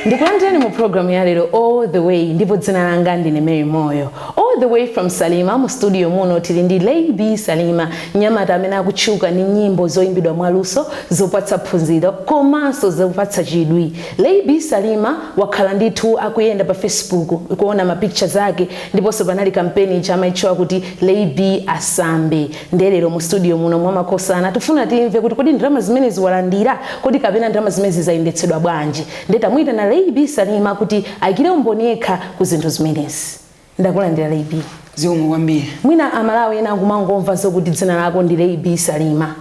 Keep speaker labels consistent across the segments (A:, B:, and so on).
A: Ndikulandireni mu programu ya lero, All the Way, ndipo dzina langa ndine Mary Moyo. All the way from Salima, mu studio muno tili ndi Lay B Salima, mnyamata amene akutchuka ndi nyimbo zoyimbidwa mwaluso, zopatsa phunziro komanso zopatsa chidwi. Lay B Salima wakhala ndithu akuyenda pa Facebook kuona ma pictures ake, ndiponso panali kampeni chamaitchwa kuti Lay B Asambe. Ndelero mu studio muno mwamakosana tifuna timve kuti kodi ndalama zimenezi walandira kodi, kapena ndalama zimenezi zayendetsedwa bwanji? Nditamuyitana Lay B Salima kuti ayikire umboni yekha ku zinthu zimenezi. Ndakulandira, Lay B.
B: Zikomo kwambiri.
A: Mwina Amalawi ena akumangomva zokuti dzina lako ndi Lay B Salima,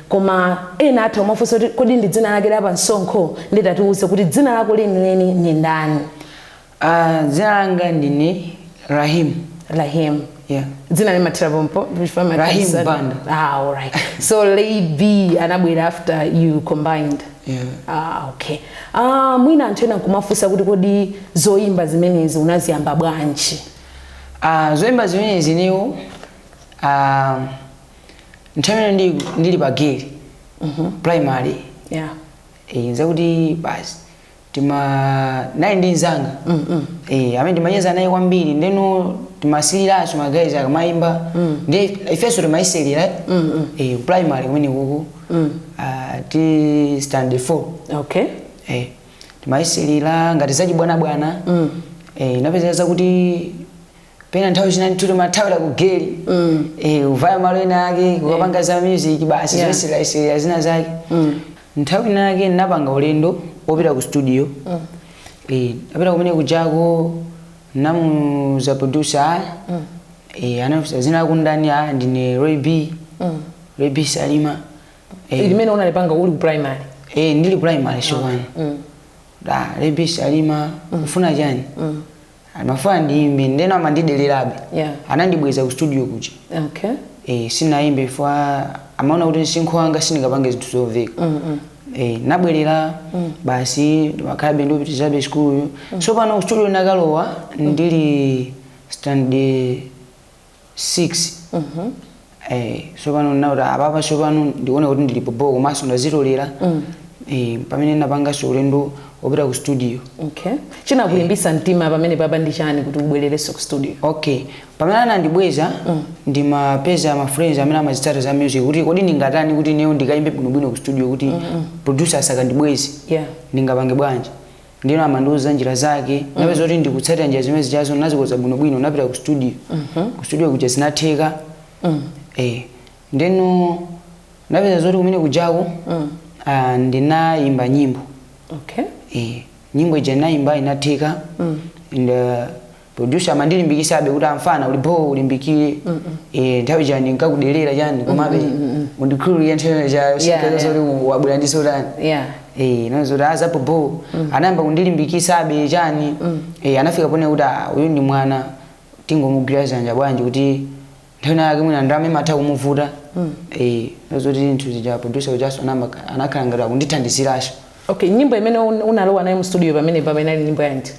A: koma ena atha kumafunsa kuti kodi ndi dzina lake la pamsonkho? Nditatiuze kuti dzina lako lenileni ni ndani?
B: Dzina langa ndine Rahim.
A: Rahim?
B: Yeah.
A: Dzina limathera pompo?
B: Rahim Banda.
A: Ah, alright, so Lay B anabwera after you combined?
B: Yeah.
A: Ah, okay. Ah, mwina anthu ena nkumafunsa kuti kodi zoyimba zimenezi unaziyamba bwanji?
B: Zoyimba zimenezi ineyo nthawi imene ndili pa gate primary, zakuti basi tima nali ndi mzanga amene ndimacheza naye kwambiri, ndeno timasiriranso ma guys akamayimba, ndi ifenso timayisilira primary kumene kuku, ti standard 4. Timayisilira ngati zachibwanabwana. Napeza zakuti pena nthawi zina ndithu timathawira ku geli, uvaya malo ena ake kukapanga za music basi, zoyisirayisilira zina zake. Nthawi ina yake ndinapanga ulendo wopita ku studio. Napita kumene kujako, namuza producer, anafusa zina lako ndani? Ah, ndine Roy B, Roy B Salima.
A: Limene unalipanga uli ku primary?
B: Ndili primary sopano. Da Roy B Salima, ufuna chani? Amafuna ndiyimbe, ndeno amandidelerabe. Anandibweza ku studio kuja. Sinayimbe ifwa amaona kuti msinkhu wanga sindingapange zinthu zomveka. Nabwerera basi, ndimakhalabe ndikupitirizabe skuluyo. So pano ku studio nakalowa ndili standard 6. So pano nauti apapa so pano ndikuona kuti ndili popo komanso ndazitolera, pamene napanganso ulendo wopita ku studio.
A: Okay, chinakulimbisa mtima pamene papa ndi chani kuti ubwererenso ku studio?
B: Okay, pamene anandibweza, ndimapeza ma friends amene amazitsata za music kuti kodi ndingatani kuti ineyo ndikayimbe bwinobwino ku studio, kuti producer asakandibweze, ndingapange bwanji? Ndino amandiuza njira zake. Napeza kuti ndikutsatira njira zimene zichazo, nazikoza bwinobwino, napita ku studio. Ku studio kuja zinatheka. Ndeno napeza zoti kumene kujako ndinayimba nyimbo. Nyimbo ija ndinayimba, inatheka, and producer amandilimbikitsabe kuti amfana uli bo, ulimbikire. Nthawi ija ndinkakudelera chani, komabe undikhululukire, nthawi ija zoti wabwera ndi sotani. Nazoti azapo bo anayamba kundilimbikitsabe chani. Anafika pone kuti ah, uyu ndi mwana, tingomugwira dzanja bwanji, kuti nthawi yake mwina ndalama imatha kumuvuta. Nazoti zinthu zija producer ujaso anakhala ngati akundithandiziraso.
A: Okay, nyimbo imene unalowa nayo mu studio pamene papa inali nyimbo yanji?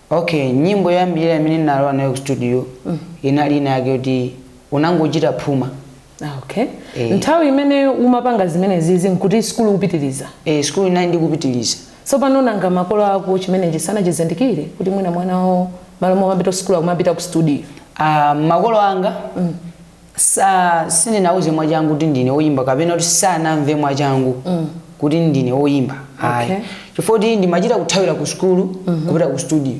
B: Okay, nyimbo yoyambirira imene ndinalowa nayo ku studio inali ina yake kuti Unangochita Phuma.
A: Ah, okay.
B: Eh.
A: Nthawi imene umapanga zimenezizi nkuti skulu kupitiriza?
B: Skulu inali ndikupitiriza.
A: So pano nanga makolo ako chimenechi sanachizindikire kuti mwina mwana wawo malo momwe amapita ku skulu akumapita ku studio?
B: Makolo anga sa sindinauze mwachangu kuti ndine woyimba, kapena kuti sanamve mwachangu kuti ndine woyimba, ayi, chifukwa kuti ndimachita kuthawira ku skulu kupita ku studio.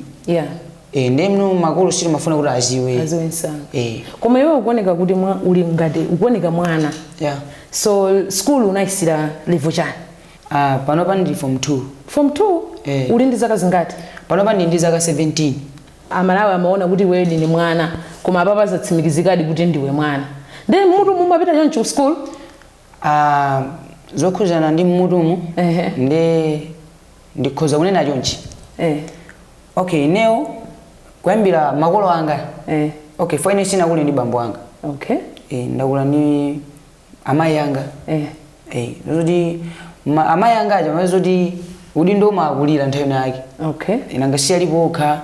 B: Ndiye mno makolo sitimafuna kuti aziwe.
A: Aziwe msanga.
B: Eh.
A: Koma iwe ukuoneka kuti uli ngati ukuoneka mwana. So school unayisira level chani?
B: Panopa ndili form 2.
A: Form 2?
B: Eh.
A: Uli ndi zaka zingati?
B: Panopa ndili ndi zaka 17.
A: Amalawi amaona kuti iweyo ndine mwana, koma apapa zatsimikizikadi kuti ndiwe mwana. Ndi mutu mumapita choncho ku school?
B: Zokhuzana ndi mmutumu, ndi ndikhoza kunena chonchi. Okay, ineyo kuyambira makolo anga, okay, fo ine sinakule ndi bambo anga. Ndakula ndi amayi anga. Zoti amayi anga aja mazoti udindo umakulira nthawi yake. Nanga si alipo okha,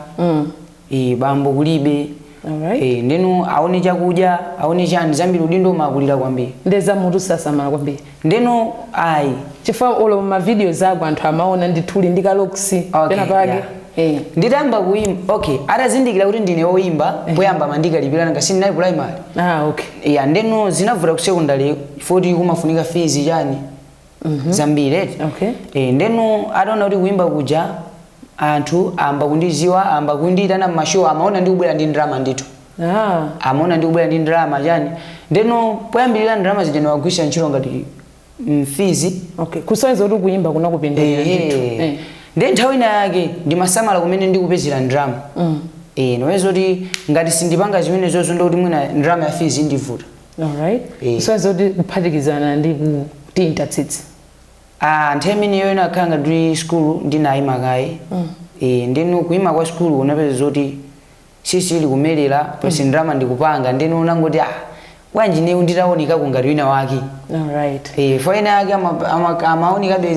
B: bambo kulibe. Ndeno aone chakudya, aone chani, zambiri udindo umakulira kwambiri.
A: Ndeza mutu sasamala kwambiri?
B: Ndeno ayi.
A: Chifukwa olo ma videos ako anthu amaona ndithuli ndi ka locks pena pake.
B: Yeah. Nditayamba kuimba, okay, atazindikira kuti ndine woimba, poyamba amandikalipira nanga sindinali primary.
A: Ah, okay.
B: Yeah, ndeno zinavuta ku secondary foti kumafunika fees chani zambiri eti. Ndeno ataona kuti kuimba kuja anthu amba kundiziwa, amba kundiitana mma show, amaona ndikubwera ndi ndalama ndithu. Amaona ndikubwera ndi ndalama chani, ndeno poyambirira ndalama zija ndiwagwiritsa ntchito ngati fees.
A: Okay, kusonyeza kuti kuimba kunakupindulira ndithu.
B: Ndi nthawi ina yake ndimasamala kumene ndikupezera ndalama. Ndiweza kuti ngati sindipanga zimene zozo, ndikuti mwina ndalama ya fees indivuta.
A: Alright. Kusonyeza kuti kuphatikizana ndi kutinta tsitsi.
B: Ah, nthawi imeneyo inakhala ngati skulu ndinayima kaye. Ndeno kuima kwa skulu unapeza zoti sisi ili kumelera pasi ndalama ndikupanga, ndeno unangoti, ah, bwanji newu nditaonekako ngati wina wake. Fo ena yake amaonekabe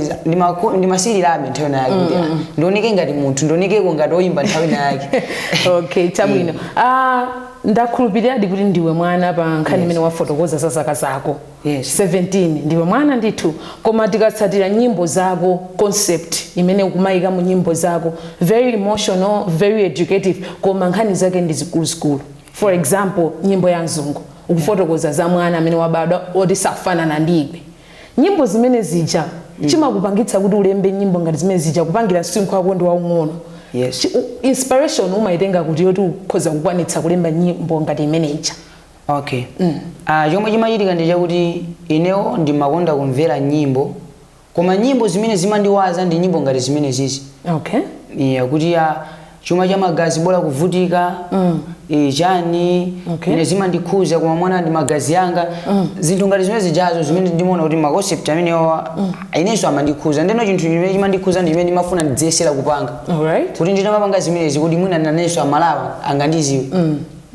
B: ndimasilirabe nthawi ina yake kuti, ah, ndioneke ngati munthu, ndionekeko ngati oyimba nthawi ina yake.
A: Okay, chabwino. Ah, ndakhulupiriradi kuti ndiwe mwana pa nkhani imene wafotokoza za zaka zako. 17 ndiwe mwana ndithu, koma tikatsatira nyimbo zako, concept imene ukumayika mu nyimbo zako, very emotional, very educative, koma nkhani zake ndi zikuluzikulu. For example, nyimbo ya Mzungu ukufotokoza za mwana amene wabadwa oti safanana ndi iwe. Nyimbo zimene zija, chimakupangitsa kuti ulembe nyimbo ngati zimene zija, kupangira msinkhu wako ndi waung'ono?
B: Yes.
A: Inspiration umayitenga kuti yoti ukhoza kukwanitsa kulemba nyimbo ngati imeneja?
B: Okay, chomwe chimachitika ndi chakuti inewo ndimakonda kumvera nyimbo, koma nyimbo zimene zimandiwaza ndi nyimbo ngati zimene zizi. Yeah, kuti ya chuma cha magazi bola kuvutika chani. Ine zimandikhuza, koma mwana ndi magazi anga. Zinthu ngati zimene zijazo zimene ndimaona kuti ma concept amenewa inenso amandikhuza, ndeno chinthu chimene chimandikhuza ndi chimene ndimafuna ndidziyesera kupanga kuti nditamapanga zimenezi kuti mwina nanenso Amalawa angandiziwe.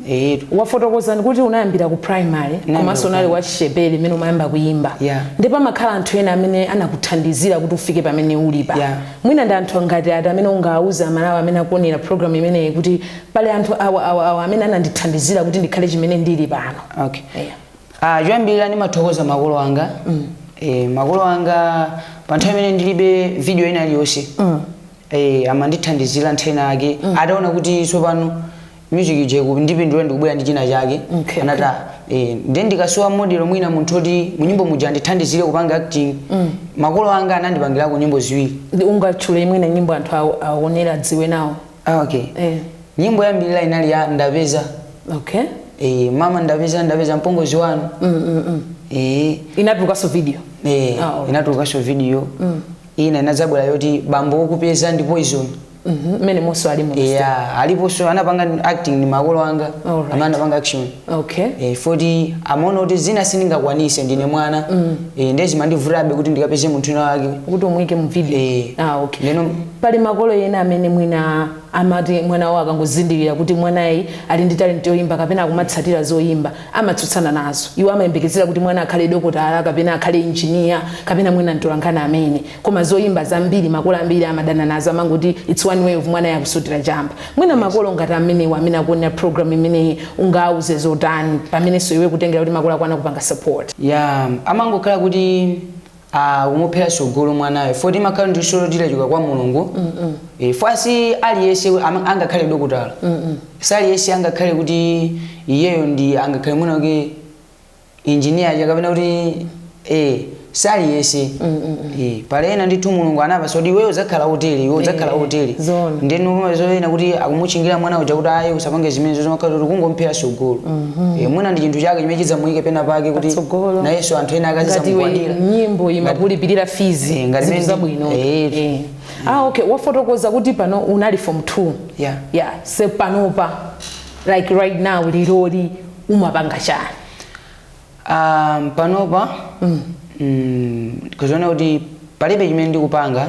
B: Etu.
A: Wafotokozani kuti unayambira ku primary, komanso unali wachichepere imene umayamba kuyimba. Ndipo pamakhala anthu ena amene anakuthandizira kuti ufike pamene ulipa. Mwina ndi anthu ngati ati amene ungawuze Amalawi amene akuonera program imeneyi kuti pali anthu awa, awa, awa amene anandithandizira kuti ndikhale chimene ndili pano?
B: Okay. Ah, choyambirira ndimathokoza makolo anga. Makolo anga pa nthawi imene ndilibe video ina iliyonse, amandithandizira nthawi ake ataona kuti tsopano music ije ndipindula, ndikubwera ndi china chake. Anati ndiye ndikasowa model, mwina munthu oti munyimbo muja andithandizire kupanga acting, makolo anga anandipangirako nyimbo ziwiri.
A: Ungatchule mwina nyimbo anthu aonera adziwe nawo?
B: Ah, okay. Nyimbo yambirira inali ya Ndapeza. Mama ndapeza, ndapeza mpongozi wanu.
A: Inatulukanso video?
B: Eh.
A: Ah, alright.
B: Inatulukanso video. Ina inadzabwera yoti Bambo Wokupeza ndi Poison.
A: Mmene monso alimo?
B: Yeah, aliponso anapanga acting ni makolo anga. Amene anapanga action. Foti amaona kuti zina sindingakwanise, ndine mwana, ndiye zimandivutabe kuti ndikapeze munthu wina wake
A: kuti umuyike mu video.
B: Eh.
A: Ah, okay.
B: Ndeno
A: Pali makolo ena amene mwina amati mwana wawo akangozindikira kuti mwanayi ali ndi talent yoyimba kapena akumatsatira zoyimba, amatsutsana nazo. Iwo amayembekezera kuti mwana akhale dokotala kapena akhale injiniya kapena mwina mtolankhani amene, koma zoyimba zambiri makolo ambiri amadana nazo, amangoti it's one way of mwanayi akusutira chamba. Mwina makolo ngati amenewo amene akuonera program imeneyi ungawuze zotani, pamenenso iwe kutengera kuti makolo ako anakupanga support?
B: Ya, amangokhala kuti kumuphera sogolo mwanayo, foti imakhala ndi solo tirachoka kwa Mulungu. Fasi aliyense angakhale dokotala, si aliyense angakhale kuti iyeyo ndi angakhale mwina wake engineer kapena kuti si aliyense. Pali ena ndithu Mulungu anapasa kuti iweyo udzakhala wotere, iwe udzakhala wotere.
A: Zoona.
B: Ndeno zoyena kuti akumuchingira mwana uja kuti ayi, usapange zimene zomakhala kuti kungomphera sogolo. Mwina ndi chinthu chake chimene chidzamuyike pena pake kuti
A: Patsogolo.
B: nayenso anthu ena
A: Ngati iwe
B: akazizamukwanira.
A: nyimbo imakulipirira fees,
B: Ngati
A: zinthu zabwino. Ah, okay, wafotokoza kuti pano unali form 2.
B: Yeah.
A: Yeah, se panopa, like right now, liloli umapanga chani?
B: Panopa kuzoona kuti palibe chimene ndikupanga,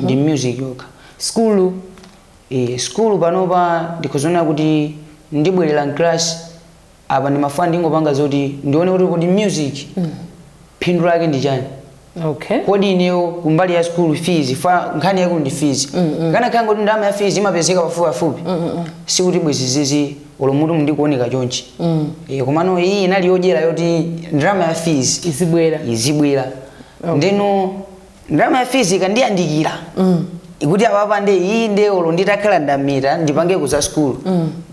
B: ndi music yokha.
A: Skulu?
B: Skulu panopa ndikuzoona kuti ndibwerera mclass apa, ndimafuna ndingopanga zoti ndione kuti kodi music phindu lake ndi chani. Kodi ineyo kumbali ya school fees, fa nkhani yake ndi fees, kana khanga kuti ndalama ya fees imapezeka pafupi pafupi, sikuti bwezi zizi olo mutu ndikuoneka chonchi. Komano iyi inali yodyera yoti ndalama ya fees
A: izibwera.
B: Izibwera. Ndeno ndalama ya fees ikandiyandikira. Ikuti apapa ndi iyi ndi olo nditakhala ndamira ndipange ku za school,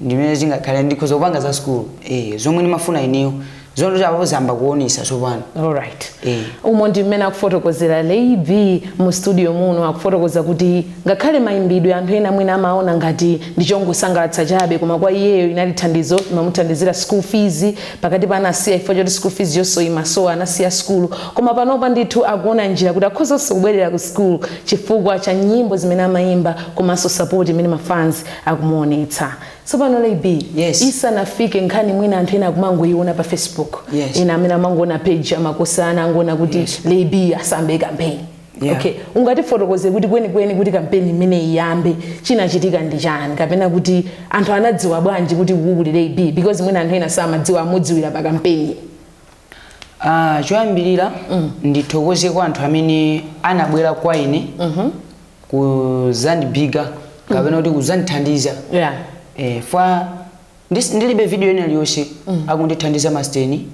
B: ndimene zingakhale ndikhoza kupanga za school, zomwe ndimafuna ineyo, zomwe kuti apapo zamba kuonesa tsopano.
A: Alright. Umo ndi mmene akufotokozera Lay B mu studio muno. Akufotokoza kuti ngakhale mayimbidwe anthu ena mwina amaona ngati ndi chongosangalatsa chabe, koma kwa iyeyo inali thandizo, imamuthandizira school fees. Pakati pa anasiya chifukwa choti school fees yonso imasowa, anasiya school, koma panopa ndithu akuona njira kuti akhozanso kubwerera ku school chifukwa cha nyimbo zimene amayimba komanso support imene mafans akumuonetsa. Tsopano Lay B, isanafike nkhani mwina anthu ena akumangoiona pa Facebook, ena amene amangoona page amakosana angoona kuti Lay B asambe campaign. Okay, ungatifotokoze kuti kwenikweni kuti kampeni imene iyambe chinachitika ndi chani, kapena kuti anthu anadziwa bwanji kuti kuli Lay B? Because mwina anthu ena samadziwa, amudziwira pa kampeni.
B: Ah, choyambirira ndithokoze kwa anthu amene anabwera kwa ine kuzandibiga kapena kuti kuzandithandiza. Fa ndilibe video ina iliyonse, akundithandiza masteni.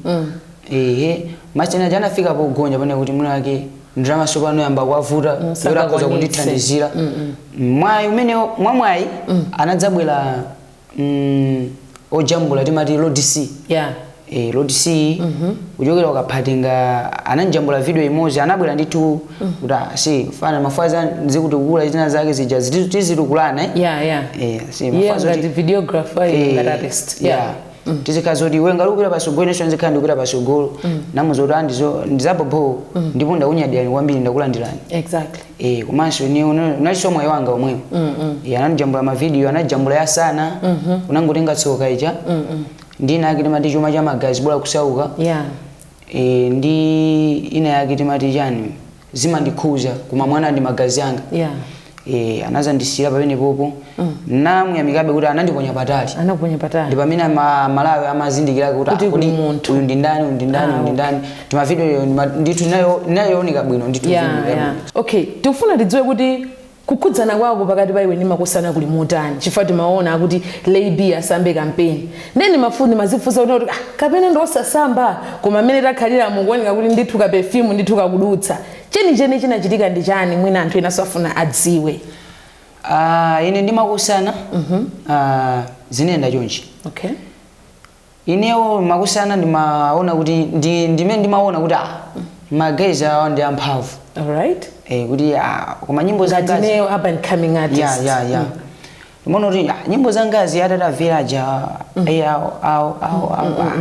B: Ehe, masteni aja anafika pogonja pane kuti mwina wake ndalama sopano yamba kwavuta yoti akhoza
A: Sakakwanitse.
B: kundithandizira. Mwayi umene mwamwayi anadzabwera ojambula, timati Lord C. Lord C kuchokera ukaphatinga ananjambula video imodzi. Anabwera ndithu kuti, "Ah, si fana mafaza zikutukula zina zake zija tizitukulana, eh?" Si
A: iye
B: mafaza
A: ngati videographer, iye ngati artist.
B: Yeah. Tizikhala zoti iwe ngati ukupita pasogolo, inenso ndizikhala ndikupita pasogolo. Namuza kuti andizo ndizabobo ndipo ndakunyadirani kwambiri, ndakulandirani. Komanso ine unalinso mwayi wanga omwewo. Anandijambula mavidiyo, anajambula ya sana unangotenga tsoka ija ndi ina yake timati chuma cha magazi bola kusauka. Ndi ina yake timati chani, zimandikhuza koma mwana ndi magazi anga. Anazandisira pamene popo, namuyamikabe kuti anandiponya patali.
A: Anakuponya patali.
B: Ndi pamene Malawi amazindikira kuti
A: Kuti
B: ah,
A: kuli
B: kodi
A: munthu.
B: uyu ndi ndani, uyu ndi ndani, uyu ndi ndani. Timavidiyo ndithu inayooneka bwino ndithu video yabwino.
A: Okay, tikufuna tidziwe kuti kukhudzana kwako pakati pa iwe ndi makosana kuli motani, chifukwa timaona akuti Lay B asambe kampeni, ndeni mafuni mazifunsa kuti ah, kapena ndiosasamba, koma amene takhalira mukuoneka kuti ndithu ka perfume ndithu kakudutsa. Chenicheni chinachitika ndi chani? Mwina anthu ena afuna adziwe.
B: Ah, ine ndimakusana, ah, zinenda chonchi. Inewo makusana ndimaona kuti ndimene ndimaona kuti ah, magazi awa ndi amphamvu. Kuti ah, koma nyimbo
A: ngati
B: zangazi
A: ineyo up and coming artist.
B: Ya, ndimaona kuti ah, nyimbo zangazi atatamvera aja awo awo awo awo, ah,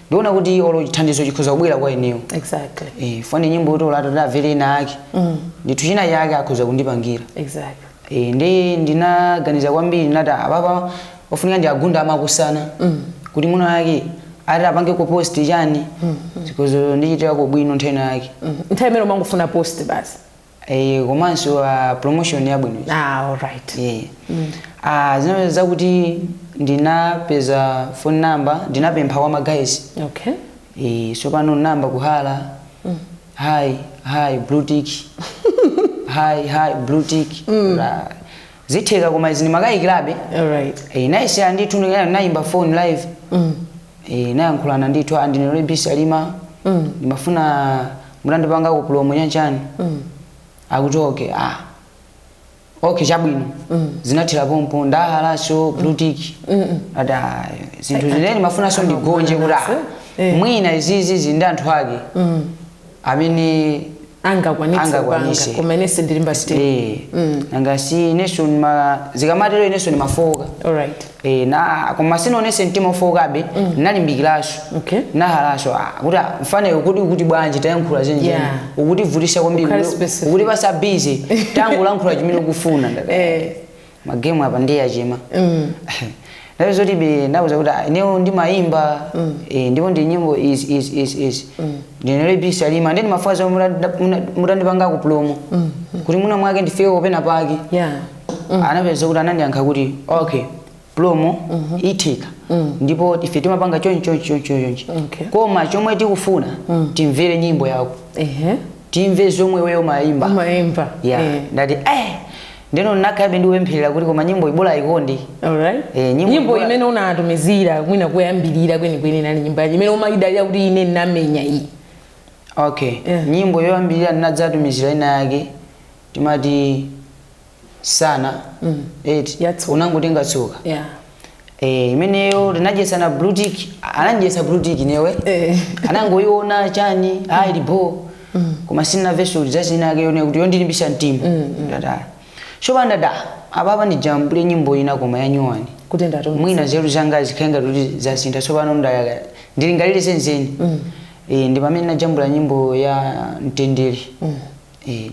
B: ndiona kuti olo chithandizo chikhoza kubwera kwa ineyo. Fani nyimbo kuti olo atatamvera ina ake ndithu china chake akhoza kundipangira. Ndi ndinaganiza kwambiri, ndinati apapa ofunika ndi agunda amakusana kuti mwina wake ati apange ku post chani, zikozo ndichitirako bwino nthena yake.
A: Nthawi imene umangofuna post basi.
B: Komanso promotion yabwino.
A: Ah, alright.
B: Ah, zinapeza zakuti ndinapeza phone number, ndinapempha kwa maguys. So pano namba kuhala hi hi blue tick, hi hi blue tick. Zitheka, koma izi ndimakayikirabe. Naisiya ndithu, nayimba phone live. Nayankhulana ndithu, andine Lay B Salima, ndimafuna mutandipangako promo chanchani. Akuti okay, ah, okay, chabwino. Zinathira pompo, ndahalaso blue tick ati ah, zinthu zimene ndimafunanso ndigonje kuti ah, mwina izizi zindi anthu ake amene
A: angakwanitse
B: Angakwanitse.
A: kupanga, koma inense ndilimba still.
B: Nanga si inenso zikamatero inenso ndimafoka. Na koma sinaonese mtima ofokabe, nalimbikiranso. Nahalaso, ah, kuti ah, mfaneyo kuti ukuti bwanji, tayankhula zenizeni. Ukutivutisa kwambiri.
A: Ukhale specific.
B: Ukuti pasa busy, tangolankhula chimene ukufuna. Ndati, magemu apa ndiye achema. Ndazoti be ndauza kuti ah, ineyo ndimayimba, ndipo ndi nyimbo is is is is ndine Lay B Salima, ndi ndimafaza mutandipangako promo kuti muna mwake ndifike kopena pake. Anapeza kuti anandiyankha kuti okay, promo itheka, ndipo ife timapanga chonchi chonchi chonchi chonchi. Koma chomwe tikufuna timvere nyimbo yako, timve zomwe iweyo umayimba.
A: Umayimba.
B: Yeah. Ndati ndeno nakhabe ndikupempherera kuti koma nyimbo ibola ikondi. Nyimbo
A: nyimbo
B: ibola-
A: imene unatumizira mwina kuyambirira kwenikweni nali nyimbo yachi imene umayidalira kuti ine ndinamenya iyi?
B: Okay. Nyimbo yoyambirira ndinadzatumizira ina yake timati Sana eti
A: Yatsoka.
B: Unangotenga tsoka.
A: Yeah.
B: Imeneyo tinadyesana blue tick, anandyesa blue tick newe. Anangoiona chani, ayi libo, koma sindinamvenso zazina yake yone kuti yondilimbisa mtima. Ndata chopanda da apapa ndijambule nyimbo ina koma yanyuwani
A: kuti ndatu
B: mwina zeru zanga zikhenga kuti zasintha tsopano, ndilingalire senzeni. Ndi pamene najambula nyimbo ya Mtendere.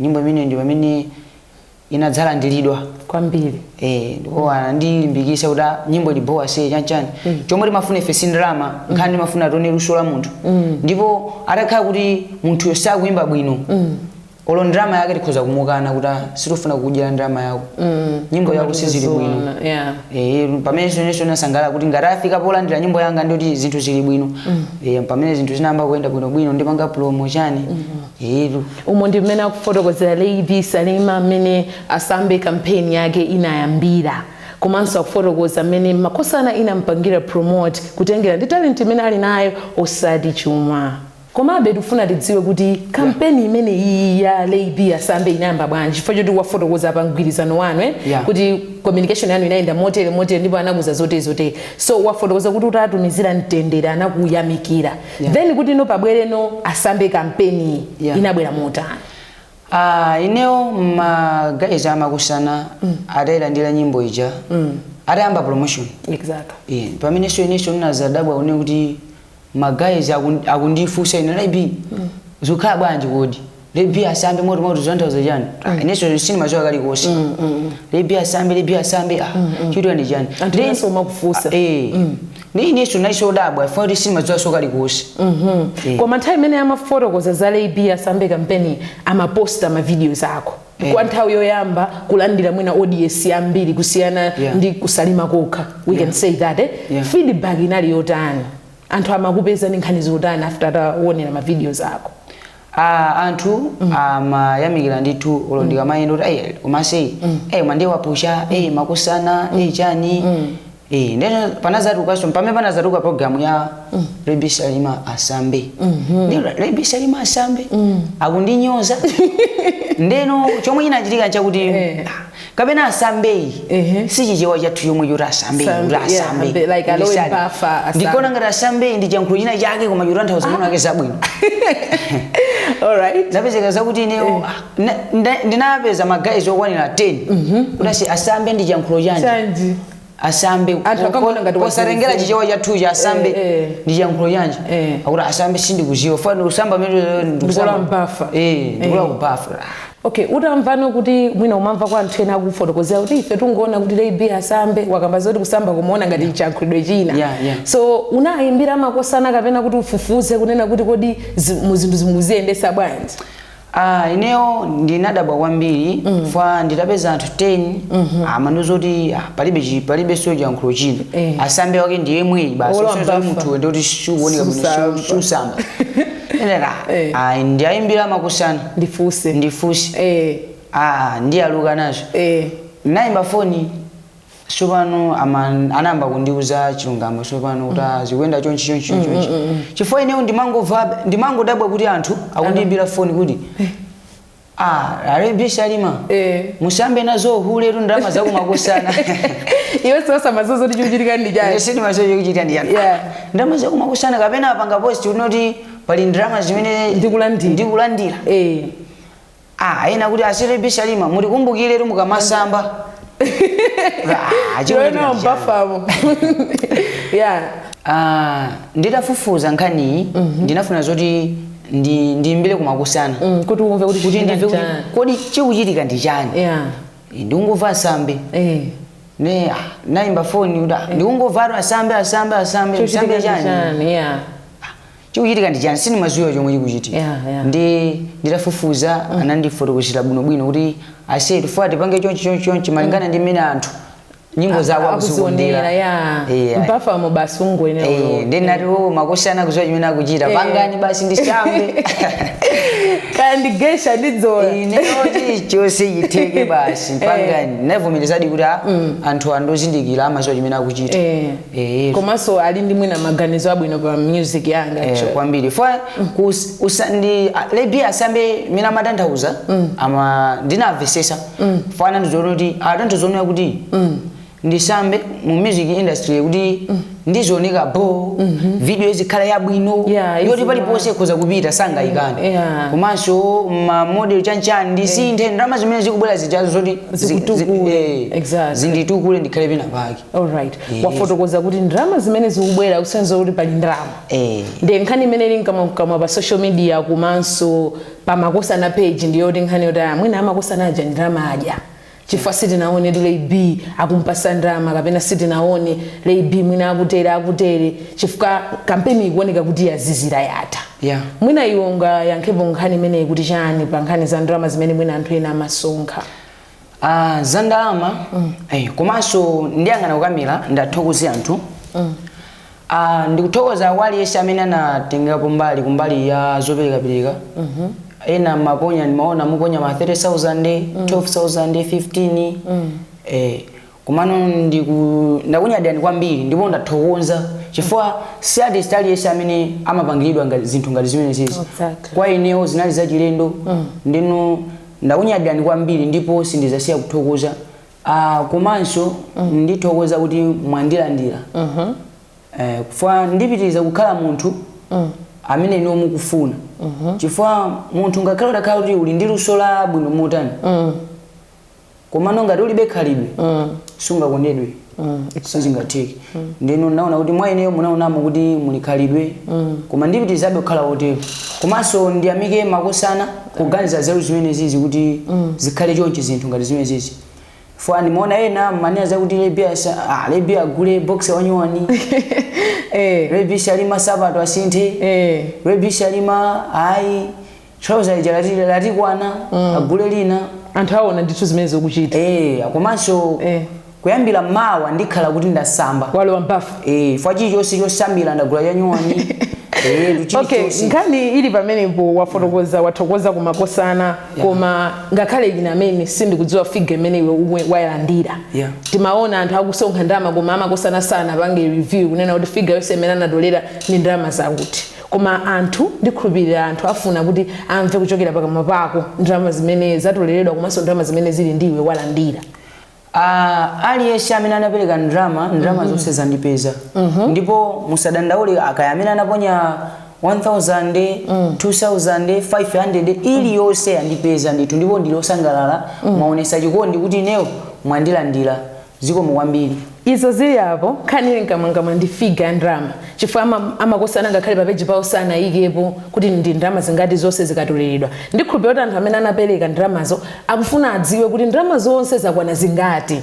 B: Nyimbo imene ndi pamene inadzalandiridwa
A: kwambiri.
B: Ndipo anandilimbikisa kuti, "Ah, nyimbo ilibowa se chanchani." Chomwe timafuna ife si ndalama, nkhani timafuna tione luso la munthu. Ndipo atakhala kuti munthuyo sakuyimba bwino, olo ndalama yake tikhoza kumukana kuti, "Ah, sitifuna kukudyera ndalama yako, nyimbo yako sizili bwino." Pamene inenso nasangalala kuti ngati afika polandira nyimbo yanga ndikuti zinthu zili bwino. Pamene zinthu zinayamba kuyenda bwinobwino, ndipanga promo chani etu.
A: Umo ndi mmene akufotokozera Lady Salima mmene Asambe campaign yake inayambira, komanso akufotokoza mmene Makosana inampangira promote kutengera ndi talent imene ali nayo, osati chuma. Komabe tikufuna tidziwe kuti kampeni imene iyi ya Lady Asambe inayamba bwanji, chifukwa choti wafotokoza pa mgwirizano wanu, eh?
B: Yeah.
A: Kuti communication yanu inayenda motere motere, ndipo anakuza zotere zotere. So wafotokoza kuti utatumizira Mtendere anakuyamikira. Then kuti no pabwereno Asambe kampeni, inabwera motani?
B: Ah, ineyo ma guys amakusana atayilandira nyimbo ija, atayamba promotion, pamenenso inenso ndinazadabwa une kuti ma guys akundifunsa ine, "Lady, zikukhala bwanji kodi? Lady Asambe moto moto zotanthauza chani?" Ah, inenso sindimadziwa kalikonse. Lady Asambe, Lady Asambe, ah, chitwa ndi chani?
A: Anthu enanso umakufunsa.
B: Ah, ndi inenso naisodabwa ifuna kuti sindimadziwa so kalikonse.
A: Koma nthawi imene amafotokoza za Lady Asambe campaign, amaposta ma videos ako kwa nthawi yoyamba kulandira mwina audience yambiri kusiyana ndi kusalima kokha, we can say that, eh?
B: Yeah.
A: Feedback inali yotani? Anthu amakupeza ndi nkhani zotani after ataonera ma videos ako?
B: Ah, anthu amayamikira ndithu. Olo ndikamayenda kuti, "Ayi, umaseyi, eh, mandiye wapusha, eh, makusana, eh, chani." Ndeno panazatukanso pamene panazatuka program ya Lady Salima Asambe. Ndino Lady Salima Asambe akundinyoza. Ndeno chomwe chinachitika nchakuti ah, kapena asambeyi si Chichewa chathu chomwe choti asambeyi,
A: Sambe,
B: kuti
A: yeah,
B: asambe
A: ambe, like aloe
B: Ndisali.
A: bafa, asambe.
B: Ndikuona ngati asambeyi ndi chiyankhulo china chake, koma chotanthauza mwina ake zabwino. Zapezeka zakuti ineyo ah, ndinapeza ma guys okwanira 10 kuti asi asambe ndi chiyankhulo chanji?
A: Chanji?
B: Asambe.
A: Anthu akangoona ngati
B: posatengera
A: wazeze.
B: Chichewa chathuchi, asambe ndi chiyankhulo chanji? Akuti asambe sindikuziwa, fana usamba mene.
A: Ndikula mbafa.
B: Eh, ndikula kubafa.
A: Okay, utamvano kuti mwina umamva kwa anthu ena akufotokozera kuti ife tungoona kuti Lady Asambe wakamba zoti kusamba kumuona ngati chiyankhulidwe china, so unayimbira makosana kapena kuti ufufuze kunena kuti kodi mu zinthu zimuziyendesa bwanji?
B: Ah, ineyo ndinadabwa kwambiri fa nditapeza anthu 10 amandiuza kuti, ah, palibe palibe so chiyankhulo china, asambe wake ndi yemweyi basi.
A: Olowa
B: Usonyeza kuti
A: mbafa.
B: munthu ndikuti sikuoneka bwino,
A: Susamba.
B: susamba. Enera, ah, ndiayimbira makusana
A: ndifuse.
B: Ndifuse. Ah, ndiyaluka nazo. Nayimba foni sopano, anayamba kundiuza chilungamo sopano kuti, ah, zikuyenda chonchi chonchi chonchi chonchi, chifukwa ineyo ndimangomva, ndimangodabwa kuti anthu akundiyimbira foni kuti, "Ah, a Lady Salima, musambe nazo huletu ndalama zakumakosana."
A: Iwe siwasamazozo kuti chikuchitika ndi chani.
B: Sindimazokuchita ndi chani. Ndalama zakumakosana, kapena apanga post unoti pali ndalama zimene
A: Ndikulandira.
B: ndikulandira. Ah, ena kuti, "A Lady Salima, mutikumbukiretu mukamasamba." Ah, chikuchitika
A: Iwe
B: ndi chani?
A: mbafamo, yeah.
B: Ah, nditafufuza nkhaniyi, ndinafuna zoti ndiyimbire kumakusana
A: kuti umve kuti
B: kuti
A: chikuchitika
B: ndimve kuti
A: ndi chani.
B: Kodi chikuchitika ndi chani? Ndikungomva asambe. Ne ah, nayimba foni kuti, ah, ndikungomva atu asambe, asambe, asambe,
A: Chikuchitika
B: asambe
A: ndi
B: chani?
A: chani, yeah.
B: Chikuchitika ndi chani? Sindimadziwa chomwe chikuchitika. Ndi nditafufuza, anandifotokozera bwinobwino kuti ase tifuna tipange chonchi chonchi chonchi malingana ndi mmene anthu Nyimbo zako
A: akuzionera
B: akuzikondera.
A: Ya.
B: Eh,
A: mpafamo basi ungoyenera.
B: Ndinati o makosana kuziwa chimene akuchita. Pangani basi ndisambe.
A: Kaya ndigesha ndidzola.
B: Ineyo chilichonse chitheke basi, pangani. Ndinavomerezadi kuti anthu andozindikira, amaziwa chimene akuchita.
A: Komanso ali ndi mwina maganizo abwino pa music yanga.
B: Eh, kwambiri fa ndi lebi asambe mina amatanthauza ama ndinamvesesa fana ndizoona kuti atanthauza kuti ndisambe mu music industry kuti ndizioneka bo video izikhala yabwino, yoti paliponse ikhoza kupita, sangayikane. Komanso ma model chanchani ndisinthe, ndalama zimene zikubwera zijazo zoti
A: Zikutukule.
B: Zinditukule, ndikhale pena pake.
A: Alright, wafotokoza kuti ndalama zimene zikubwera, kusenza kuti pali ndalama. Ndi nkhani imene ili mkamwamkamwa pa social media komanso pa Makosana page, ndiyoti nkhani yoti mwina amakosana aja ndalama adya, chifukwa sitinaone Lay B akumpasa ndalama, kapena sitinaone Lay B mwina akutere akutere, chifukwa kampeni ikuoneka kuti yazizira, yatha. Mwina iwe ungayankhepo nkhani imeneyi kuti chani pa nkhani za ndalama zimene mwina anthu ena amasonkha?
B: Ah, za ndalama, komanso ndiyang'ana kukamera, ndathokoze anthu. Ndikuthokoza kwa aliyense amene anatengerapo mbali kumbali ya zoperekapereka. Ena maponya, ndimaona muponya ma 30,000, 12,000, 15. Komano ndakunyadani kwambiri ndipo ndathokoza chifukwa si artist aliyense amene amapangiridwa zinthu ngati zimene zizi. Kwa ineyo zinali zachilendo. Ndino ndakunyadani kwambiri ndipo sindizasiya kuthokoza. Komanso ndithokoza kuti mwandilandira, chifukwa ndipitiriza kukhala munthu amene inu mukufuna, chifukwa munthu ngakhale utakhala kuti uli ndi luso la bwino motani, komano ngati ulibe khalidwe, sungakondedwe, sizingatheke. Ndino naona kuti mwa ineyo munaonamo kuti muli khalidwe, koma ndipitirizabe kukhala wotero. Komanso ndiyamike makosana kuganiza zeru zimene zizi kuti zikhale chonchi, zinthu ngati zimene zizi. Fwa ndimaona ena manena zakuti Lebi agule box wanyuwani, Lebi shalima sapato asinthe, Lebi shalima ayi trouser ija latikwana, agule lina.
A: Anthu aona ndithu zimene zikuchita.
B: Komanso kuyambira mawa ndikhala kuti ndasamba.
A: Walowa mbafu.
B: Fwa chilichonse chosambira ndagula chanyuwani.
A: Okay, nkhani ili pamenepo wafotokoza, wathokoza kumakosana, koma ngakhale ine amene sindikudziwa figure imene iwe umwe wayilandira, timaona anthu akusonkha ndalama, koma amakosana sana pange review kunena kuti figure yonse imene anatolera ndi ndalama zakuti. Koma anthu, ndikhulupirira anthu afuna kuti amve kuchokera pakamwa pako ndalama zimene zatoleredwa komanso ndalama zimene zili ndiwe walandira.
B: Aliyense amene anapereka ndalama, ndalama zonse zandipeza, ndipo musadandaule akaya amene anaponya 1000, 2000, 500, iliyonse yandipeza ndithu, ndipo ndili osangalala. Mwaonesa chikondi kuti ineyo mwandilandira. Zikomo kwambiri.
A: Izo zili apo, nkhani ili mkamwankamwa ndi figure ya ndalama, chifukwa amakosana ngakhale pa page pawo sanayikepo kuti ndi ndalama zingati zonse zikatoleredwa. Ndikhulupirira kuti anthu amene anapereka ndalamazo akufuna adziwe kuti ndalama zonse zakwana zingati.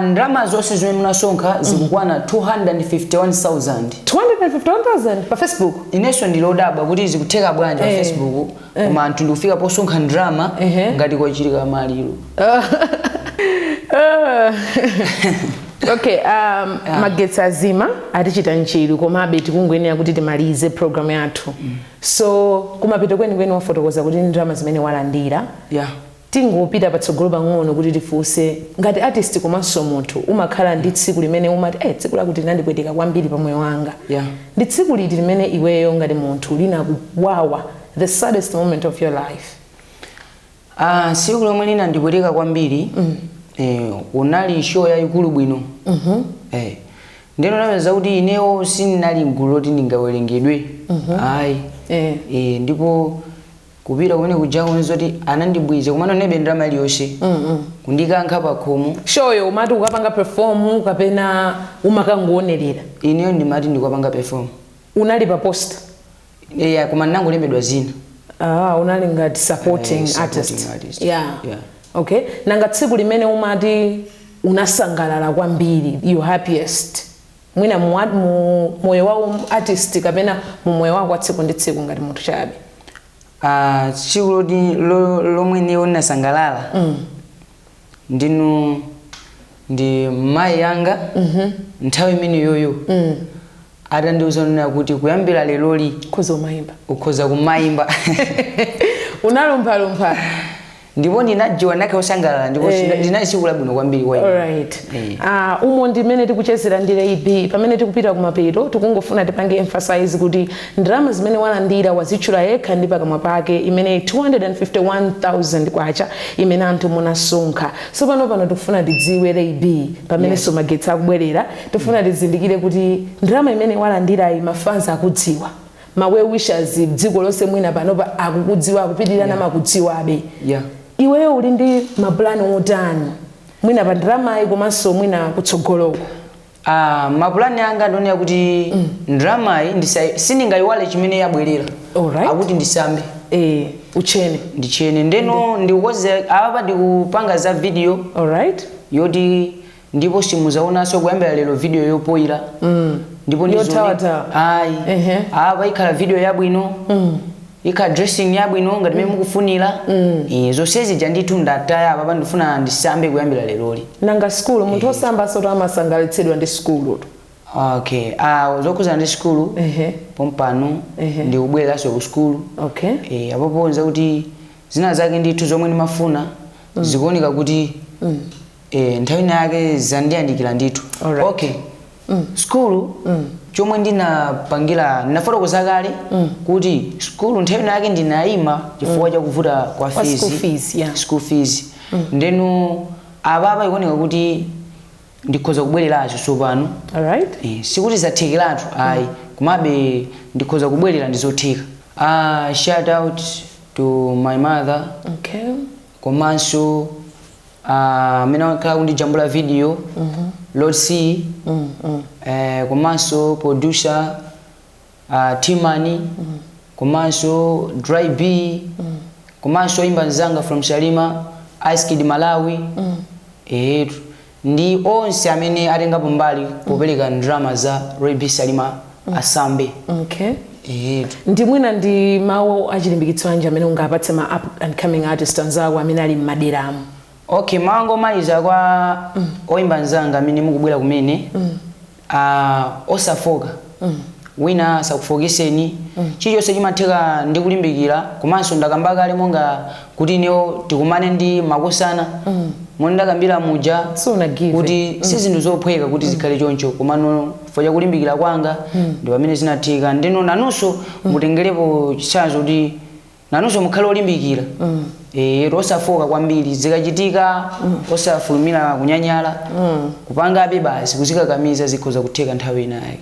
B: Ndalama zonse zimene munasonkha zikukwana 251,000.
A: 251,000 pa Facebook?
B: Inenso ndilodabwa kuti zikutheka bwanji pa Facebook, koma anthu ndikufika posonkha ndalama ngati kwachitika maliro.
A: Okay, magetsi azima, atichita nchiru, komabe tikungoyenera kuti timalize program yathu. So kumapeto kwenikweni wafotokoza kuti ndalama zimene walandira, tingopita patsogolo pang'ono kuti tifunse, ngati artist komanso munthu, umakhala ndi tsiku limene umati, tsiku lakuti linandipweteka kwambiri pa moyo wanga." Ndi tsiku liti limene iweyo ngati munthu linakuwawa, the saddest moment of your life?
B: Tsiku lomwe linandipweteka kwambiri, unali show yayikulu bwino. Ndeno napeza kuti ineyo sindinali mgulu loti ndingawerengedwe, ayi. Ndipo kupita kumene kuja zoti anandibwiza, komano nebe ndalama iliyonse, kundikankha pa khomo.
A: Show yo umati ukapanga perform kapena umakangoonerera?
B: Ineyo ndimati ndikapanga perform.
A: Unali pa poster?
B: Koma ndinangolembedwa zina.
A: Ah, unali ngati supporting
B: Supporting
A: artist.
B: artist.
A: Yeah.
B: Yeah.
A: Okay, nanga tsiku limene umati unasangalala kwambiri, you happiest, mwina mu moyo wa artist kapena mu moyo wako wa tsiku ndi tsiku ngati munthu chabe?
B: Tsiku loti lomwe ineyo ndinasangalala, ndinu Ndi mayi yanga. Nthawi imene yoyo atandiuza nena kuti kuyambira leroli
A: Ukhoza umayimba.
B: Ukhoza kumayimba.
A: Unalumphalumpha.
B: Ndipo ndinajiwa nake osangalala ndipo linali tsiku labwino kwambiri kwa ine.
A: Alright.
B: Eh.
A: Ah, umo ndimene tikuchezera ndi Ray B. Pamene tikupita kumapeto, tikungofuna tipange emphasize kuti ndalama zimene walandira wazitchula yekha ndi pakamwa pake, imene 251,000 kwacha imene anthu munasonkha. So pano tikufuna tidziwe, Ray B, pamene magetsi akubwerera, tikufuna tizindikire kuti ndalama imene walandirayi, mafans akudziwa, ma well wishers dziko lonse mwina panopa akukudziwa, akupitirira namakudziwabe. Iweyo uli ndi mapulani otani mwina pa ndalamayi komanso mwina kutsogoloko?
B: Ah, mapulani anga ndionera kuti ndalamayi sindingayiwale chimene yabwerera. Akuti ndisambe.
A: Eh, uchene.
B: Ndichene. Ndeno ndikukoze apa, ndikupanga za video yoti ndipo simuzaonanso kuyambira lero video yopoyira ndipo
A: Yothawathawa.
B: Ayi. Apa ikhala video yabwino, ikhala dressing yabwino ngati mmene mukufunira. Eh, zonse zija ndithu ndataya. Apa ndifuna ndisambe kuyambira leroli.
A: Nanga skulu? Munthu osamba soto amasangalatsidwa ndi skulu.
B: Okay, ah, zokhuzana ndi skulu, pompano ndikubwereranso ku skulu. Eh, apo ponza kuti zina zake ndithu zomwe ndimafuna zikuoneka kuti nthawi ina yake zandiyandikira ndithu. Okay, skulu chomwe ndinapangira, ndinafotokoza kale kuti skulu nthawi ina yake ndinayima chifukwa chakuvuta kwa
A: Kwa
B: fees.
A: School fees, yeah.
B: School fees. Ndeno apapa ikuoneka kuti ndikhoza kubwereranso tsopano. Eh, sikuti zathekeratu ayi, komabe ndikhoza kubwerera, ndizotheka. Shout out to my mother komanso amene akhala kundijambula video, Lord C, komanso producer Timani, komanso Dry B, komanso imba nzanga from Salima, Ice Kid Malawi, ndi onse amene atengapo mbali popereka ndalama za Ray B Salima asambe.
A: Ndi mwina ndi mawu achilimbikitso anji amene ungapatse ma up and coming artist anzako amene ali m'maderamo?
B: Okay, mawu omaliza kwa oyimba nzanga amene mukubwera kumene, osafoka, wina asakufokeseni. Chilichonse chimatheka ndi kulimbikira. Komanso ndakamba kale monga kuti ineyo tikumane ndi makosana moni ndakambira muja
A: Sunagive.
B: kuti si zinthu zophweka kuti zikhale choncho, komano chifukwa chakulimbikira kwanga ndi pamene zinatheka. Ndino nanunso mutengerepo chitsanzo kuti nanunso mukhale olimbikira, osafoka kwambiri. Zikachitika osafulumira kunyanyala, kupangabe basi, kuzikakamiza, zikhoza kutheka nthawi inayi.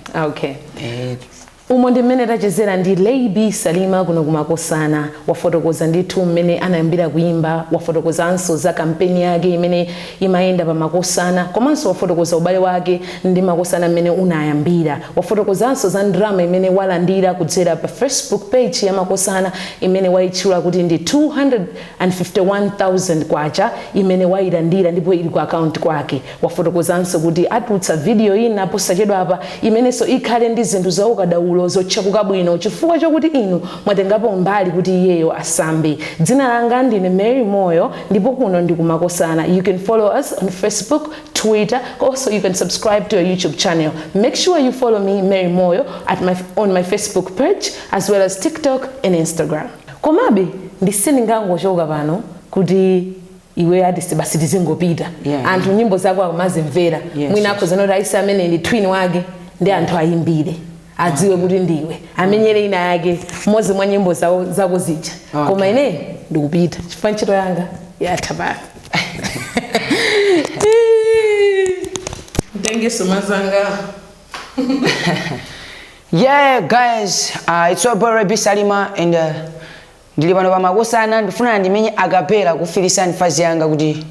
A: Umo ndi mmene tachezera ndi Ray B Salima kuno kumakosana. Wafotokoza ndithu mmene anayambira kuimba, wafotokozanso za kampeni yake imene imayenda pa makosana, komanso wafotokoza ubale wake ndi makosana mmene unayambira, wafotokozanso za ndalama imene walandira kudzera pa Facebook page ya makosana imene wayitchula kuti ndi 251,000 kwacha imene wayilandira ndipo ili ku account kwake. Wafotokozanso kuti atulutsa video ina posachedwa apa imenenso ikhale ndi zinthu za ukadaulo zotchakuka bwino chifukwa chokuti inu mwatengapo mbali kuti iyeyo asambe. Dzina langa ndine Mary Moyo ndipo kuno ndi kumakosana. You can follow us on Facebook, Twitter. Also, you can subscribe to our YouTube channel. Make sure you follow me, Mary Moyo, on my Facebook page as well as TikTok and Instagram. Komabe ndisindingangochoka pano kuti iwe artist basi tizingopita. Anthu nyimbo zako akumazimvera. Mwina akhoza noti aise amene ndi twin wake, ndi anthu ayimbire adziwe kuti ndiwe, amenyere ina yake mmodzi mwa nyimbo zawo zako zija. Koma ine ndikupita chifukwa ntchito yanga yatha pano. Mtengeso mazanga.
B: Yeah guys, it's your boy Ray B Salima and ndili pano pamakosana. Ndifuna ndimenye a cappella kufilisani fazi yanga kuti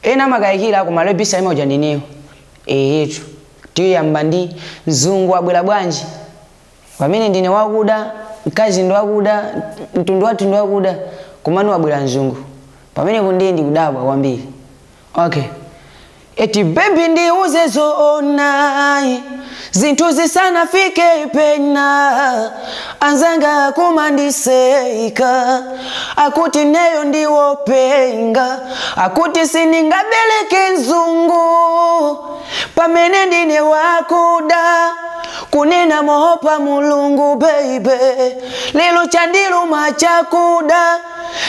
B: ena amakayikira koma Ray B Salima uja ndineyo. Eyetu, tiyamba ndi mzungu abwera bwanji pamene ndine wakuda, mkazi ndi wakuda, mtundu wathu ndi wakuda, komano wabwera mzungu pamenepo ndiye ndikudabwa kwambiri. Okay. Eti baby, ndiuze zoona, Zinthu zisanafike pena, anzanga kumandiseka, akuti neyo ndiwopenga, akuti siningabeleke mzungu pamene ndine wakuda. Kunena mohopa Mulungu baby, lelo chandiluma chakuda,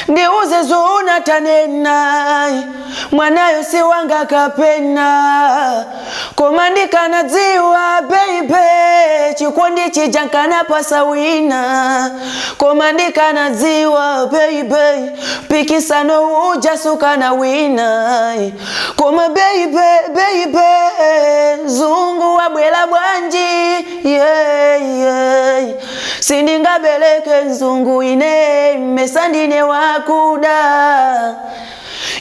B: ndiuze zoona tanena, mwanayo si wanga kapena. Koma ndikanadziwa baby, chikondi chija nkanapasa wina. Koma ndikanadziwa baby, pikisano uja sukana wina. Koma baby, baby, mzungu wabwela bwanji, yeah, yeah. Sindingabeleke mzungu ine, mesa ndine wakuda.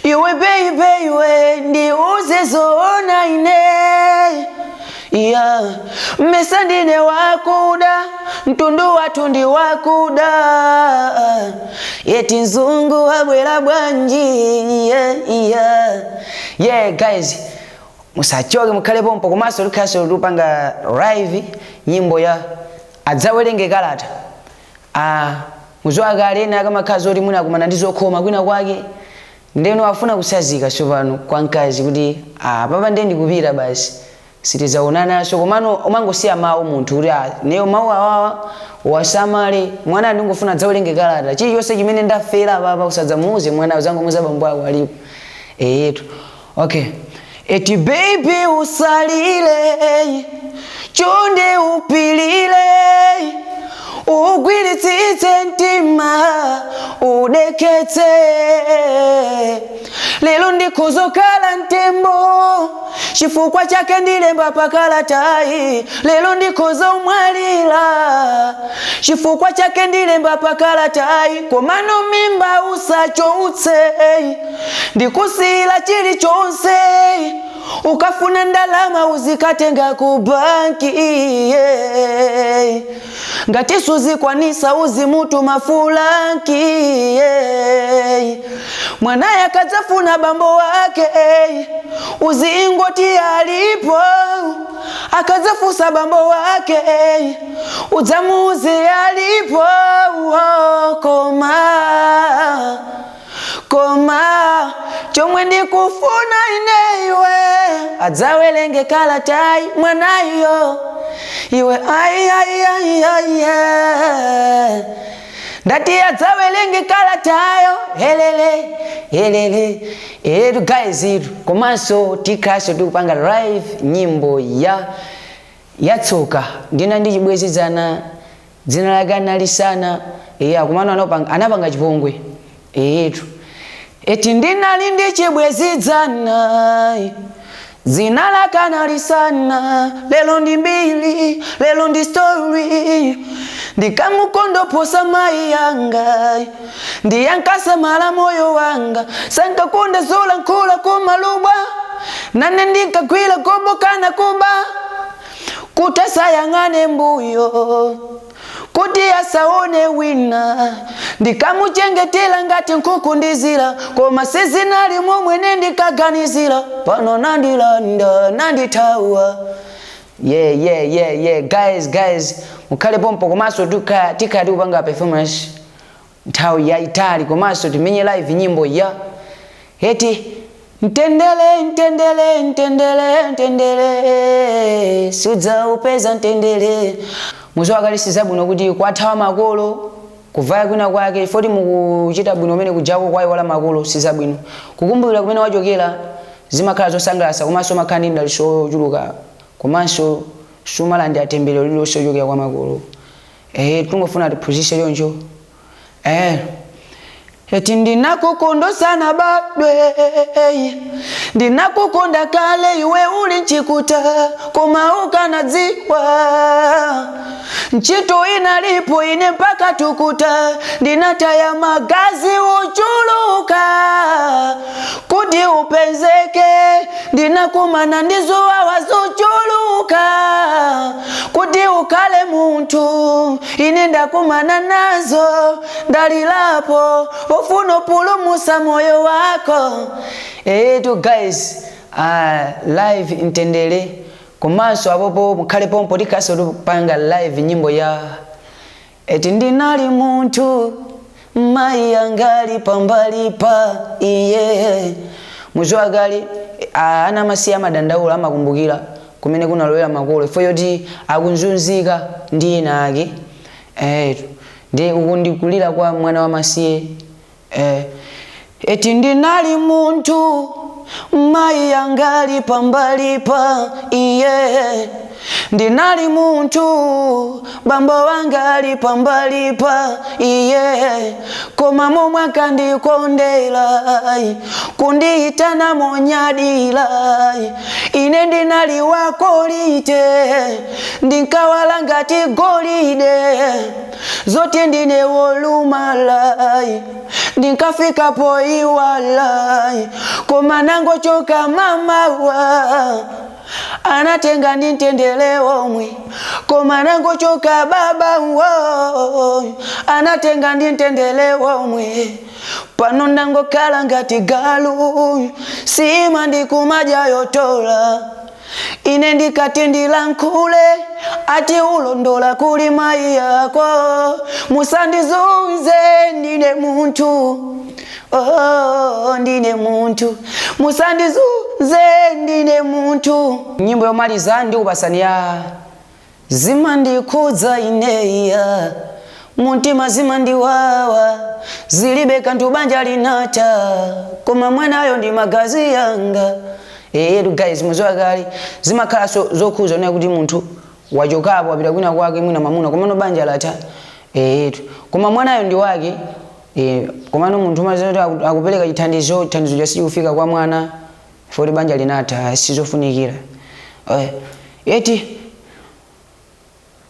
B: Iwe baby, iwe ndiuze zoona ine, yeah. Mesa ndine wakuda, mtundu watu ndi wakuda, yeti mzungu wabwela bwanji, yeah, yeah. Yeah guys, musachoke, mukhale pompo. Komanso likhaso lupanga live nyimbo ya adzawerenge kalata. Muziwa kale ena akamakhazi oti mwina akumana ndi zokhoma kwina kwake, ndeno afuna kusazika tsopano kwa mkazi kuti papa ndiye ndikupita basi, sitizaonananso. Komano umangosiya mawu munthu kuti neyo mawu awawa wasamale mwana, ndingofuna adzawerenge kalata, chilichonse chimene ndafera papa usadzamuuze mwana, uzangomuuza bambo ako alipo. Eyetu okay. Eti baby usalile, chonde upilile, ugwiritsitse mtima, udeketse. Lero ndikhozokhala mtembo, chifukwa chake ndilemba pakalatayi. Lero ndikhoza umwalira, chifukwa chake ndilemba pakalatayi. Komano mimba usachoutse, ndikusiyira chilichonse. Ukafuna ndalama uzikatenga ku banki, yeah. Ngati suzikwanisa uzimutuma fulanki, yeah. Mwanaye akadzafuna bambo wake, uzingoti alipo. Akadzafusa bambo wake, udzamuuze alipo. Koma koma chomwe ndikufuna ine iwe, adzawerenge kalatayi mwanayo iwe, ai ai ai ai, ndati adzawerenge kalatayo, helele helele. Etu guys, itu komanso tikhaso tikupanga live nyimbo ya yatsoka ndina ndi chibwezizana, dzina lake analisana iya, kumano anapanga chipongwe. Etu eti ndinali ndi chibwezidzana, dzina lake analisana. Lelo ndi mbili, lelo ndi story. Ndikamukondoposa mayi yanga, ndiyankasamala moyo wanga, sankakunda zula nkhula kumalubwa, nane ndinkagwira gobokana kuba, kuti asayang'ane mbuyo, kuti asaone wina. Ndikamuchengetela ngati nkhuku ndizira, koma sizinali momwene ndikaganizira. Pano nandilanda, nandithawa. Yeah yeah yeah yeah guys, guys, mukhale pompo. Komanso tikhala tikupanga performance nthawi yayitali, komanso timenye live nyimbo ya eti mtendere, mtendere, mtendere, mtendere sudzaupeza mtendere. Muziwa kale sizabwino kuti kwathawa makolo kuvaya kwina kwake, foti mukuchita bwino umene kujako kwayiwala makolo, sizabwino. Kukumbukira kumene wachokera zimakhala zosangalatsa, komanso makhala ndi mdalitso ochuluka, komanso sumalandi atemberero lililonse ochokera kwa makolo. Tungofuna tiphunzitse choncho. Eti ndinakukonda sana badwe, ndinakukonda kale iwe uli nchikuta, koma ukanadziwa ntchito inalipo ine mpaka tukuta. Ndinataya magazi uchuluka kuti upezeke, ndinakumana ndizowawa zochuluka kuti ukhale munthu. Ine ndakumana nazo, ndalilapo pofuna upulumusa moyo wako. Etu guys, live mtendere. Komanso apopo mukhale pompo, tikhaso tikupanga live nyimbo ya eti ndinali munthu mayi angali pambalipa iye. Muziwa kale, ana amasiye amadandaula, amakumbukira kumene kunalowera makolo ifo yoti akunzunzika ndi ena ake. Ndi uku ndikulira kwa mwana wamasiye. Eti ndinali munthu mayi angali pambalipa iye, ndinali munthu bambo wanga ali pambalipa iye, koma momwe akandikondera, kundiyitana monyadira. Ine ndinali wakolite, ndinkawala ngati golide, zoti ndine wolumala ndinkafika poiwala, koma nangochoka mamawa anatenga ndi mtendere omwe, koma nangochoka baba wo anatenga ndi mtendere omwe. Pano ndangokhala ngati galu, sima ndikumadya yotola. Ine ndikati ndilankhule ati ulondola kuli mayi yako. Musandizunze, ndine munthu, oh, ndine munthu, musandizunze, ndine munthu. Nyimbo yomaliza ndikupasani ya zimandikhudza ineya muntima, zimandiwawa, zilibe kanthu banja linatha, koma mwanayo ndi magazi yanga. Eyetu guys, muziwa kale zimakhala zokhuza onera kuti munthu wachokapo wapita kwina kwake, mwina mamuna, komano banja latha. Eyetu, koma mwanayo ndi wake. Komano munthu umaziwa kuti akupereka chithandizo, chithandizo chasichikufika kwa mwana foti banja linatha, sizofunikira. Eti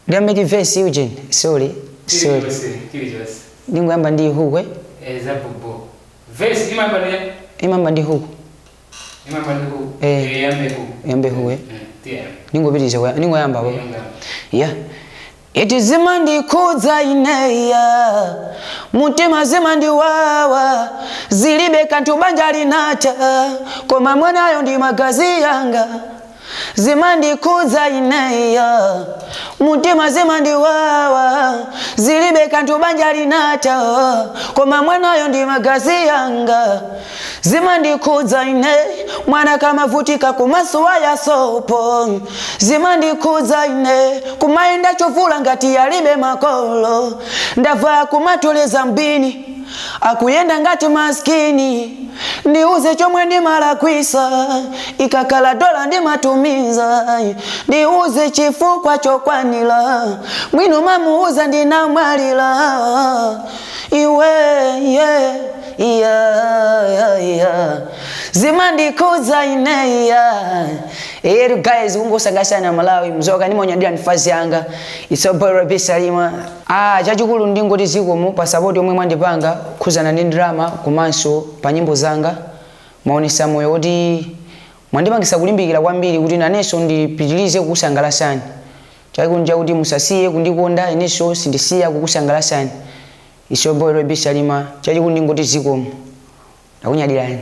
B: ndiyambe verse Eugene, sorry, sorry.
C: Chilichonse, chilichonse.
B: Ndingoyamba ndi hook.
C: Zabubo verse imayamba ndi
B: Imayamba ndi hook.
C: Imayamba ndi hook.
B: Eh.
C: Yambe hook.
B: Yambe hook.
C: Tiya.
B: Ndingopitiriza ndingoyamba po.
C: Yamba.
B: Yeah. Iti zimandikhudza ineya mutima, zimandiwawa, zilibe kanthu banja linatha, koma mwanayo ndi magazi yanga. Zimandikhudza ineya mutima, zimandiwawa, zilibe kanthu banja linatha, koma mwanayo ndi magazi yanga. Zimandikhudza ine mwana kamavutika kumasuwa ya sopo, zimandikhudza ine kumayenda chovula ngati yalibe makolo. Ndava kumatoleza mbini, akuyenda ngati maskini. Ndiuze chomwe ndimalakwisa, ikakala dola ndimatumiza, ndiuze chifukwa chokwanira mwino mamuuza ndinamwalira iwe. Yeah. Zimandikhudza ineya. Eri guys, kungosangasana Malawi, mzoka ndimonyadira ndifazi yanga. It's your boy Rabi Salima. Chachikulu ndingoti zikomo pa support yomwe mwandipanga khuzana ndi drama komanso pa nyimbo zanga. Mwaonesa moyo kuti mwandipangisa kulimbikira kwambiri kuti nanenso ndipitirize kukusangalasani. Chachikulu chakuti musasiye kundikonda, inenso sindisiya kukusangalasani. It's your boy Rabi Salima. Chachikulu ndingoti zikomo, ndakunyadirani.